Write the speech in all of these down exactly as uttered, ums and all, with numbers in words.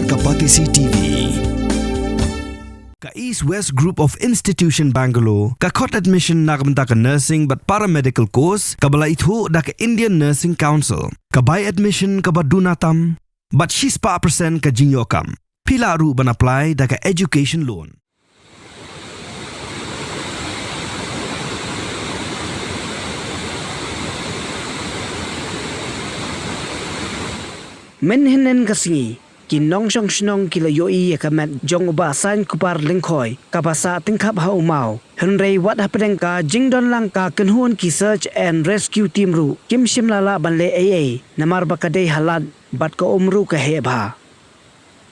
Ka Batesi T V. Ka East West Group of Institution Bangalore ka khot admission na ka bynta ka nursing bad paramedical course kaba la ithuh da ka Indian Nursing Council. Ka bai admission kaba duna tam bad shispah percent ka jingïoh kam. Phi lah ruh ban apply da ka education loan. Mynhynnin ka sngi, ki nongshong shnong ki la ïohi ïa ka met jong u Bah Sainkupar Lyngkhoi kaba sah tyngkhap ha u maw. Hynrei wat hapdeng ka jingdon lang ka kynhun ki search and rescue team ruh kim shym la lah ban leh ei ei namar ba ka dei ha lad bad ka um ruh ka heh bha.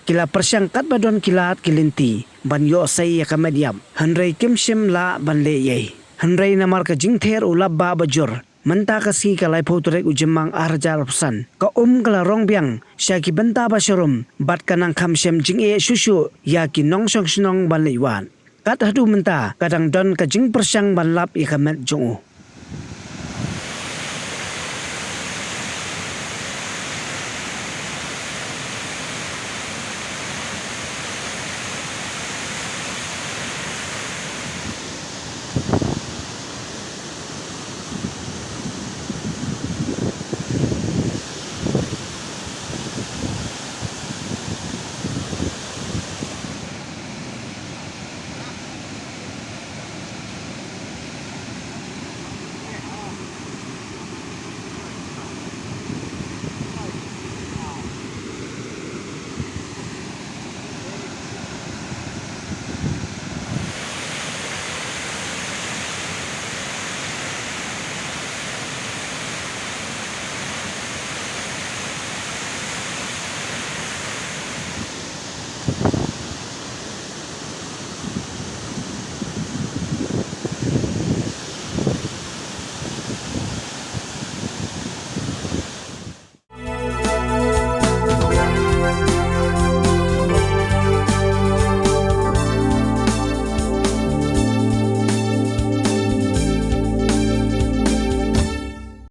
Ki la pyrshang katba don ki lad ki lynti ban ïoh sei ïa ka met ïap, hynrei kim shym lah ban leh ei ei. Hynrei namar ka jingther u lap bah ba jur, mynta ka sngi ka laiphew tarik u Jymmang arhajar arphew san, ka um ka la rong biang sha ki bynta ba sharum bad ka nang kham shem jingeh shuh shuh ïa ki nongshong shnong ban leit wad. Kat haduh mynta ka dang don ka jingpyrshang ban lap ïa ka met jong u.